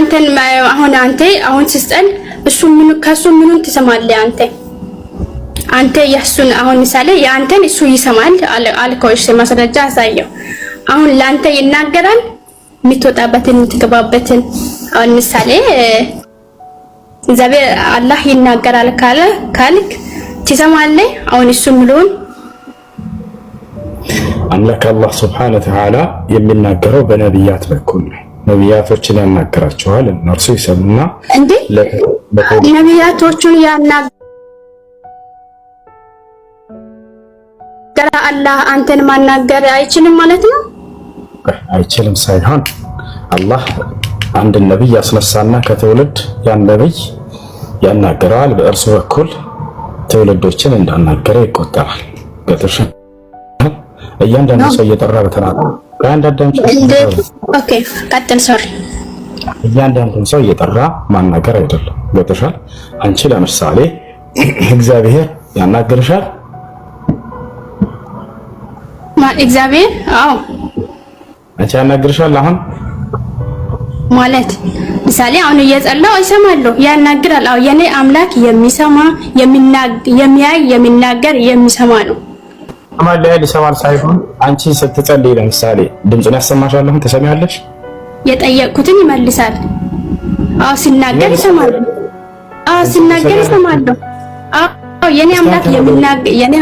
አንተን አሁን አንተ አሁን ስትጸል እሱ ምን ከሱ ምኑን ትሰማለህ አንተ? አንተ የሱን አሁን ምሳሌ የአንተን እሱ ይሰማል አልከው። እሺ ማስረጃ አሳየው። አሁን ለአንተ ይናገራል የምትወጣበትን የምትገባበትን። አሁን ምሳሌ እግዚአብሔር አላህ ይናገራል ካለ ካልክ ትሰማለህ። አሁን እሱ ምሉን አምላክ አላህ ስብሐነ ወተዓላ የሚናገረው በነቢያት በኩል ነው። ነቢያቶችን ያናገራቸዋል፣ እነርሱ ይሰሙና እንዴ ነቢያቶቹን ያናገረ አላህ አንተን ማናገር አይችልም ማለት ነው? አይችልም ሳይሆን አላህ አንድን ነቢይ ያስነሳና ከትውልድ ያን ነቢይ ያናገረዋል። በእርሱ በኩል ትውልዶችን እንዳናገረ ይቆጠራል። ገጥሽ እያንዳንዱ ሰው እየጠራ በተናገረ Okay፣ ቀጥል። Sorry፣ እያንዳንዱን ሰው እየጠራ ማናገር አይደለም። ገጥሻል። አንቺ ለምሳሌ እግዚአብሔር ያናግርሻል። እግዚአብሔር አዎ፣ አንቺ ያናግርሻል። አሁን ማለት ምሳሌ አሁን እየጸለይኩ እሰማለሁ፣ ያናግራል። አዎ የኔ አምላክ የሚሰማ የሚያይ፣ የሚናገር የሚሰማ ነው። አማን ላይ ይሰማል ሳይሆን አንቺ ስትጸልይ ለምሳሌ ድምፁን ያሰማሻል። አሁን ትሰሚያለሽ? የጠየቅኩትን ይመልሳል። አዎ ሲናገር እሰማለሁ። አዎ ሲናገር እሰማለሁ። አዎ የኔ አምላክ የሚናገር የኔ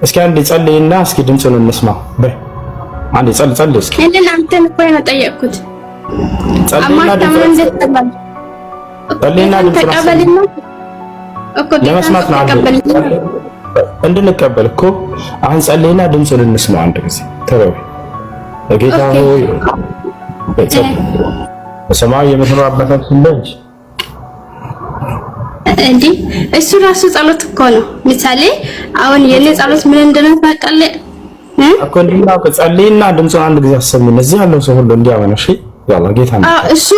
እስኪ አንዴ ጸልይና እስኪ ድምፁን እንስማ። በይ አንዴ ጸል ጸልይ እስኪ። እኔ አንተን እኮ ነው ጠየቅኩት። ጸልይና ድምፁን ተቀበልና እኮ ለመስማት ነው እንድንቀበል እኮ አሁን ጸልይና ድምፁን እንስማ። አንድ ጊዜ ተበው ጌታ ሆይ በሰማይ የምትኖር አባታችን ልጅ እንዴ እሱ ራሱ ጸሎት እኮ ነው። ምሳሌ አሁን የኔ ጸሎት ምን እንደሆነ ታውቃለህ እኮ እንድናውቅ ጸልይና ድምፁን አንድ ጊዜ አሰሙን። እዚህ ያለው ሰው ሁሉ እንዲያምን። እሺ ያላ ጌታ ነው። እሱ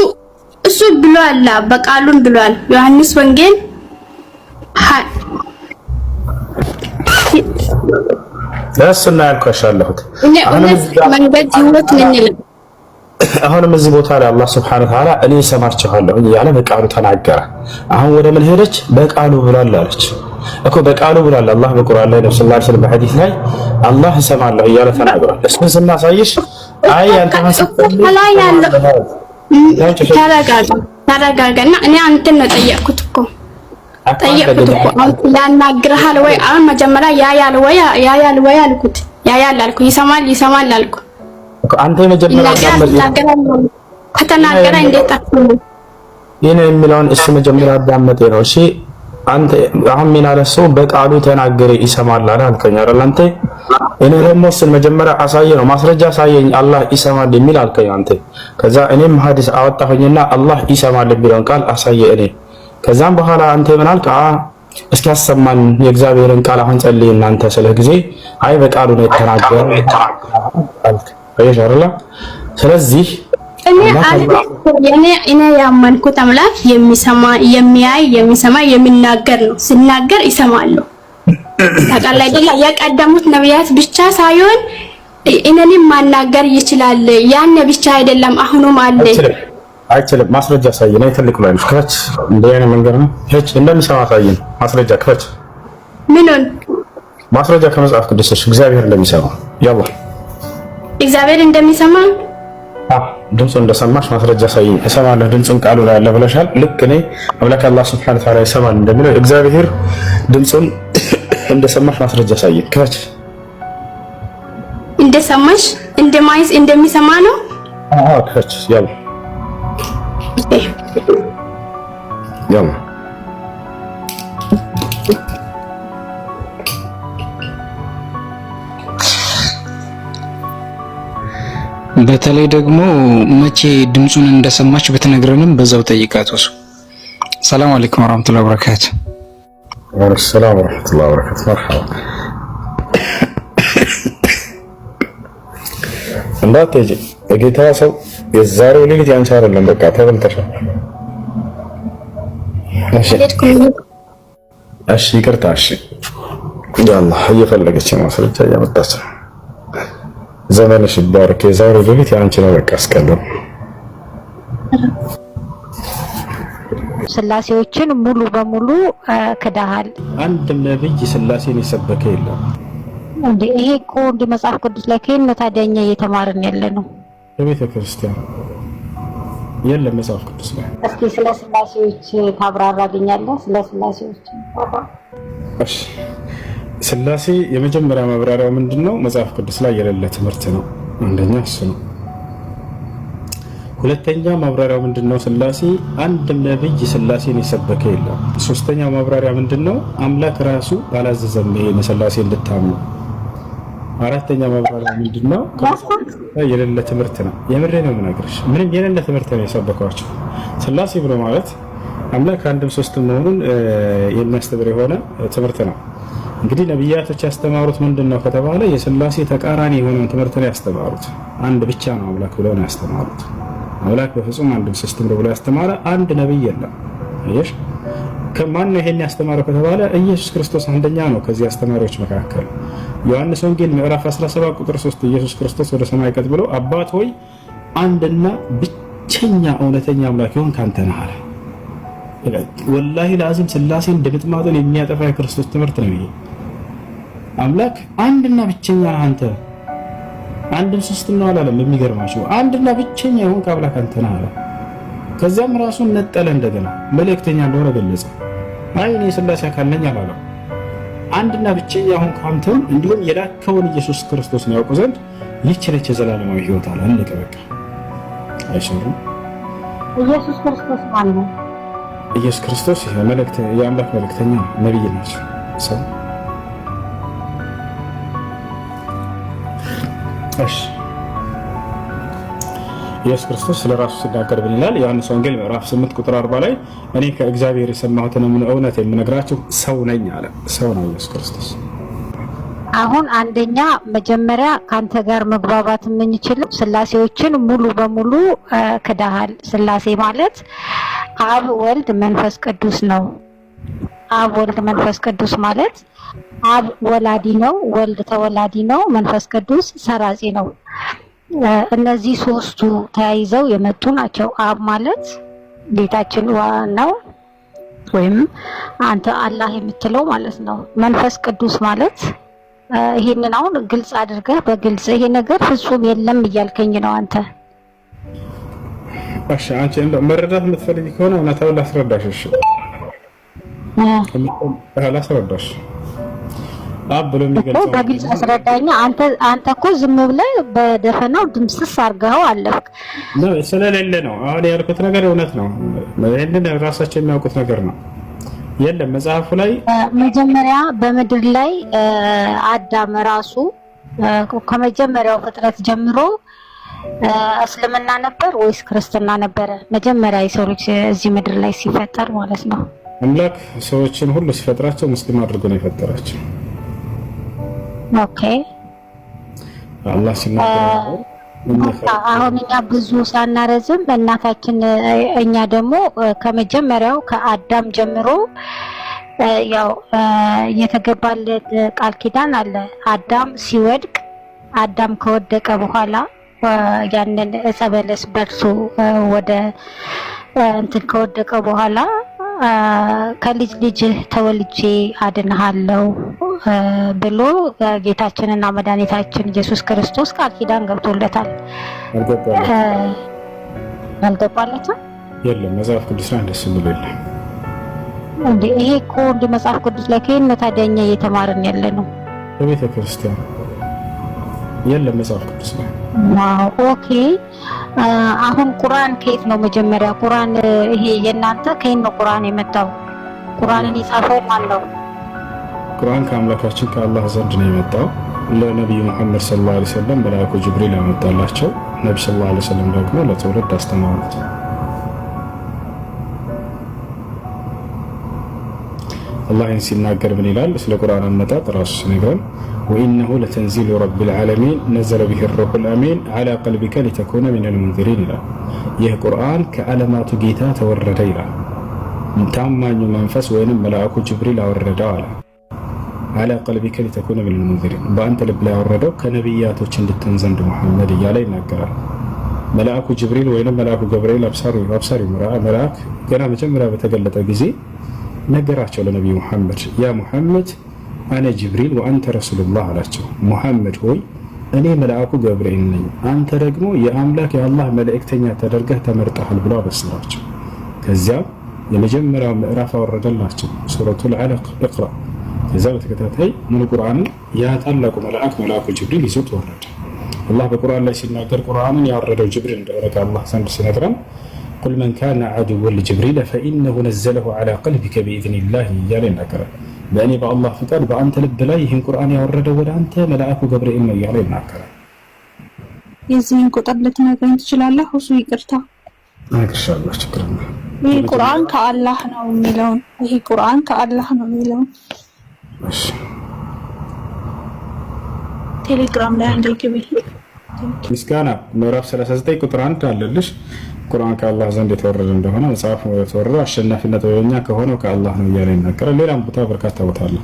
እሱ ብሏል፣ በቃሉም ብሏል። ዮሐንስ ወንጌል እሱና ያልኩሽ አለሁት። መንገድ ህይወት ነኝ። አሁንም እዚህ ቦታ ላይ አላህ ስብሐነ ወተዓላ እኔ እሰማችኋለሁ እያለ በቃሉ ተናገረ። አሁን ወደ ምን ሄደች? በቃሉ ብሏል አለች እኮ በቃሉ ብሏል አላህ በቁርአን ላይ ነብዩ صلى الله عليه وسلم በሐዲስ ላይ አላህ እሰማለሁ እያለ ተናግሯል። እሱን ስናሳይሽ አይ አንተ ተረጋጋ፣ ተረጋጋና እኔ አንተን ነው ጠየቅኩት እኮ ጠየቅኩት እኮ አሁን ያናግርሃል ወይ? አሁን መጀመሪያ ያያል ወይ ያያል ወይ አልኩት። ያያል አልኩ። ይሰማል ይሰማል አልኩ። አንተ የመጀመሪያ ከተናገረ እንዴት አትሰማም? ይሄን የሚለውን እሱ መጀመሪያ አዳመጤ ነው። እሺ አንተ አሁን ምን አለ ሰው በቃሉ ተናገረ ይሰማል አለ አልከኝ አይደል? አንተ እኔ ደግሞ እሱን መጀመሪያ አሳየ ነው ማስረጃ አሳየኝ፣ አላህ ይሰማል የሚል አልከኝ አንተ። ከዛ እኔም ሐዲስ አወጣሁኝና አላህ ይሰማል የሚለውን ቃል አሳየ እኔ። ከዛም በኋላ አንተ ምን አልክ? እስኪ አሰማን የእግዚአብሔርን ቃል አሁን ጸልይ እናንተ ስለ ጊዜ አይ በቃሉ ነው የተናገረ አልክ። አየሽ አይደለ? ስለዚህ እኔ እኔ ያመንኩት አምላክ የሚሰማ የሚያይ የሚሰማ የሚናገር ነው። ሲናገር ይሰማለሁ። ታውቃለህ አይደለ? የቀደሙት ነቢያት ብቻ ሳይሆን እኔንም ማናገር ይችላል። ያን ብቻ አይደለም፣ አሁኑም አለ። አይችልም። ማስረጃ አሳየን። አይ ትልቅ ላይ ክፈች። እንደ አይነት መንገድ ነው። ሄች እንደሚሰማ አሳየን። ማስረጃ ክፈች። ምኑን ማስረጃ ከመጽሐፍ ቅዱስ እግዚአብሔር እንደሚሰማ ያላ እግዚአብሔር እንደሚሰማ ድምፁን እንደሰማሽ ማስረጃ ሳይኝ። እሰማለሁ ድምፁን ቃሉ ላይ አለ ብለሻል። ልክ እኔ አምላክ አላህ سبحانه وتعالى ይሰማል እንደሚለው እግዚአብሔር ድምፁን እንደሰማሽ ማስረጃ ሳይኝ። ክፈች። እንደሰማሽ እንደማይስ እንደሚሰማ ነው። አዎ ክፈች። ያላ ያላ በተለይ ደግሞ መቼ ድምፁን እንደሰማች ብትነግረንም በዛው ጠይቃት። ወሱ ሰላም አለይኩም ወራህመቱላሂ ወበረካቱ። ወአለይኩም ሰላም ወራህመቱላሂ ወበረካቱ። መርሐባ እንዳትሄጂ የጌታ ሰው የዛሬው ሌሊት ያንቺ አይደለም። በቃ ተበልተሻል። እሺ ይቅርታ። እሺ ያላህ እየፈለገች ማስረጃ እያመጣች ነው። ዘመንሽ ይባረክ። የዛሬው ሌሊት የአንቺ ነው። በቃ አስቀድም ስላሴዎችን ሙሉ በሙሉ ክደሃል። አንድም ነብይ ስላሴን የሰበከ የለም። እንዴ ይሄ እኮ እንደ መጽሐፍ ቅዱስ ላይ ከየት ነው ታዲያ እኛ እየተማርን ያለ ነው? በቤተ ክርስቲያን የለም መጽሐፍ ቅዱስ ላይ። እስኪ ስለ ስላሴዎች ታብራራልኛለህ? ስለ ስላሴዎች። እሺ፣ ስላሴ የመጀመሪያ ማብራሪያው ምንድን ነው? መጽሐፍ ቅዱስ ላይ የሌለ ትምህርት ነው። አንደኛ እሱ ነው። ሁለተኛ ማብራሪያው ምንድን ነው? ስላሴ አንድም ነብይ ስላሴን የሰበከ የለም። ሶስተኛው ማብራሪያ ምንድን ነው? አምላክ ራሱ አላዘዘም ይሄን ስላሴ እንድታምኑ። አራተኛ ማብራሪያ ምንድን ነው? የሌለ ትምህርት ነው። የምሬ ነው የምነግርሽ። ምንም የሌለ ትምህርት ነው የሰበኳቸው። ስላሴ ብሎ ማለት አምላክ አንድም ሶስትም መሆኑን የሚያስተምር የሆነ ትምህርት ነው። እንግዲህ ነቢያቶች ያስተማሩት ምንድን ነው ከተባለ የስላሴ ተቃራኒ የሆነውን ትምህርት ነው ያስተማሩት። አንድ ብቻ ነው አምላክ ብለው ነው ያስተማሩት። አምላክ በፍጹም አንድም ሶስትም ነው ብሎ ያስተማረ አንድ ነቢይ የለም። አየሽ፣ ከማን ነው ይሄን ያስተማረው ከተባለ ኢየሱስ ክርስቶስ አንደኛ ነው ከዚህ አስተማሪዎች መካከል። ዮሐንስ ወንጌል ምዕራፍ 17 ቁጥር 3 ኢየሱስ ክርስቶስ ወደ ሰማይ ቀጥ ብሎ አባት ሆይ አንድና ብቸኛ እውነተኛ አምላክ የሆንክ አንተ ነህ አለ። ወላሂ ለአዚም ስላሴን ድምጥማጡን የሚያጠፋ የክርስቶስ ትምህርት ነው ይሄ። አምላክ አንድና ብቸኛ ነህ አንተ፣ አንድም ሶስትም ነው አላለም። የሚገርማችሁ አንድና ብቸኛ የሆንክ አምላክ አንተ ነህ አለ። ከዚያም ራሱን ነጠለ፣ እንደገና መልእክተኛ እንደሆነ ገለጸ። አይ እኔ የስላሴ አካል ነኝ አላለም። አንድና ብቸኛ የሆንክ አንተን እንዲሁም የላከውን ኢየሱስ ክርስቶስን ያውቁ ዘንድ ይህች ነች የዘላለማዊ ሕይወት አለ። አለቀ በቃ። አይሰሩም። ኢየሱስ ክርስቶስ ማን ነው? ኢየሱስ ክርስቶስ የአምላክ መልእክተኛ ነቢይ ናቸው። ሰው እሺ፣ ኢየሱስ ክርስቶስ ስለ ራሱ ሲናገር ምን ይላል? ዮሐንስ ወንጌል ምዕራፍ 8 ቁጥር 40 ላይ እኔ ከእግዚአብሔር የሰማሁትን እውነት የምነግራችሁ ሰው ነኝ አለ። ሰው ነው ኢየሱስ ክርስቶስ። አሁን አንደኛ መጀመሪያ ከአንተ ጋር መግባባት የምንችለው ስላሴዎችን ሙሉ በሙሉ ክደሃል። ስላሴ ማለት አብ፣ ወልድ፣ መንፈስ ቅዱስ ነው። አብ፣ ወልድ፣ መንፈስ ቅዱስ ማለት አብ ወላዲ ነው፣ ወልድ ተወላዲ ነው፣ መንፈስ ቅዱስ ሰራጺ ነው። እነዚህ ሶስቱ ተያይዘው የመጡ ናቸው። አብ ማለት ጌታችን ነው ወይም አንተ አላህ የምትለው ማለት ነው። መንፈስ ቅዱስ ማለት ይሄንን አሁን ግልጽ አድርገህ በግልጽ ይሄ ነገር ፍጹም የለም እያልከኝ ነው አንተ። እሺ፣ አንቺ እንደው መረዳት የምትፈልጊ ከሆነ እውነታውን ላስረዳሽ። እሺ፣ ላስረዳሽ። አብ ብሎ እኮ የሚገልጸው በግልጽ አስረዳኛ። አንተ እኮ ዝም ብለህ በደፈናው ድምስስ አድርገኸው አለፍክ። ነው ስለሌለ ነው። አሁን ያልኩት ነገር እውነት ነው። ይህንን ራሳቸው የሚያውቁት ነገር ነው። የለም መጽሐፉ ላይ። መጀመሪያ በምድር ላይ አዳም ራሱ ከመጀመሪያው ፍጥረት ጀምሮ እስልምና ነበር ወይስ ክርስትና ነበረ? መጀመሪያ የሰው ልጅ እዚህ ምድር ላይ ሲፈጠር ማለት ነው። አምላክ ሰዎችን ሁሉ ሲፈጥራቸው ሙስሊም አድርጎ ነው የፈጠራቸው። Okay። አላህ ሲናገር አሁን እኛ ብዙ ሳናረዝም እናታችን እኛ ደግሞ ከመጀመሪያው ከአዳም ጀምሮ ያው የተገባለት ቃል ኪዳን አለ። አዳም ሲወድቅ፣ አዳም ከወደቀ በኋላ ያንን ዕፀ በለስ በልቶ ወደ እንትን ከወደቀ በኋላ ከልጅ ልጅህ ተወልጄ አድንሃለሁ ብሎ ጌታችንና መድኃኒታችን ኢየሱስ ክርስቶስ ቃል ኪዳን ገብቶለታል። አልገባለትም? የለም፣ መጽሐፍ ቅዱስ ላይ እንደሱ የሚል የለም። እንዴ ይሄ እኮ እንደ መጽሐፍ ቅዱስ ላይ ከየት ነው ታዲያ እኛ እየተማርን ያለ ነው? በቤተ ክርስቲያን የለም መጽሐፍ ቅዱስ ላይ። Wow, okay። አሁን ቁርአን ከየት ነው መጀመሪያ? ቁርአን ይሄ የእናንተ ከየት ነው ቁርአን የመጣው? ቁርአንን የጻፈው ማን ነው? ቁርአን ከአምላካችን ከአላህ ዘንድ ነው የመጣው። ለነቢዩ መሐመድ ሰለላሁ ዐለይሂ ወሰለም መልአኩ ጅብሪል ያመጣላቸው፣ ነቢ ሰለላሁ ዐለይሂ ወሰለም ደግሞ ለትውልድ አስተማሩት። አላህ ይህን ሲናገር ምን ይላል? ስለ ቁርአን አመጣጥ ራሱ ሲነግረን وإنه لتنزيل رب العالمين نزل به الروح الأمين على قلبك لتكون من المنذرين ይላል። ይህ ቁርአን ከዓለማቱ ጌታ ተወረደ ይላል። ታማኙ መንፈስ ወይንም መልአኩ ጅብሪል አወረደው አለ። على قلبك لتكون من المنذرين፣ በአንተ ልብ ላይ ያወረደው ከነቢያቶች እንድትሆን ዘንድ ሙሐመድ እያለ ይናገራል። መልአኩ ጅብሪል ወይም መልአኩ ገብርኤል አብሳሪው መልአክ ገና መጀመሪያ በተገለጠ ጊዜ ነገራቸው ለነቢዩ ሙሐመድ፣ يا محمد أنا جبريل وأنت رسول الله አላቸው። ሙሐመድ ሆይ፣ እኔ መልአኩ ገብርኤል ነኝ፣ አንተ ደግሞ የአምላክ የአላህ መልእክተኛ ተደርገህ ተመርጠሃል ብሎ አበሰራቸው። ከዚያም የመጀመሪያው ምዕራፍ አወረደላቸው፣ ሱረቱል ዐለቅ፣ اقرأ። ከዛ በተከታታይ ሙሉ ቁርአንን ያ ታላቁ መልአክ መልአኩ ጅብሪል ይዞት ወረደ። አላህ በቁርአን ላይ ሲናገር ቁርአንን ያወረደው ጅብሪል እንደሆነ ከአላህ ዘንድ ሲነግረን قل من كان عدوا لجبريل فإنه نزله على قلبك بإذن الله እያለ ይናገራል። በእኔ በአላህ ፍቃድ በአንተ ልብ ላይ ይህን ቁርአን ያወረደው ወደ አንተ መልአኩ ገብርኤል ነው እያለ ይናገራል። የዚህን ቁጥር ልትነግረኝ ትችላለህ? እሱ ይቅርታ። እነግርሻለሁ፣ ችግር የለም። ይህ ቁርአን ከአላህ ነው የሚለውን፣ ይህ ቁርአን ከአላህ ነው የሚለውን። እሺ። ቴሌግራም ላይ አንዴ ግቢ። ምስጋና ምዕራፍ 39 ቁጥር 1 አለልሽ። ቁርአን ከአላህ ዘንድ የተወረደ እንደሆነ፣ መጽሐፍ የተወረደው አሸናፊነት ጥበበኛ ከሆነው ከአላህ ነው እያለ ይናገራል። ሌላም ቦታ በርካታ ቦታ አለ።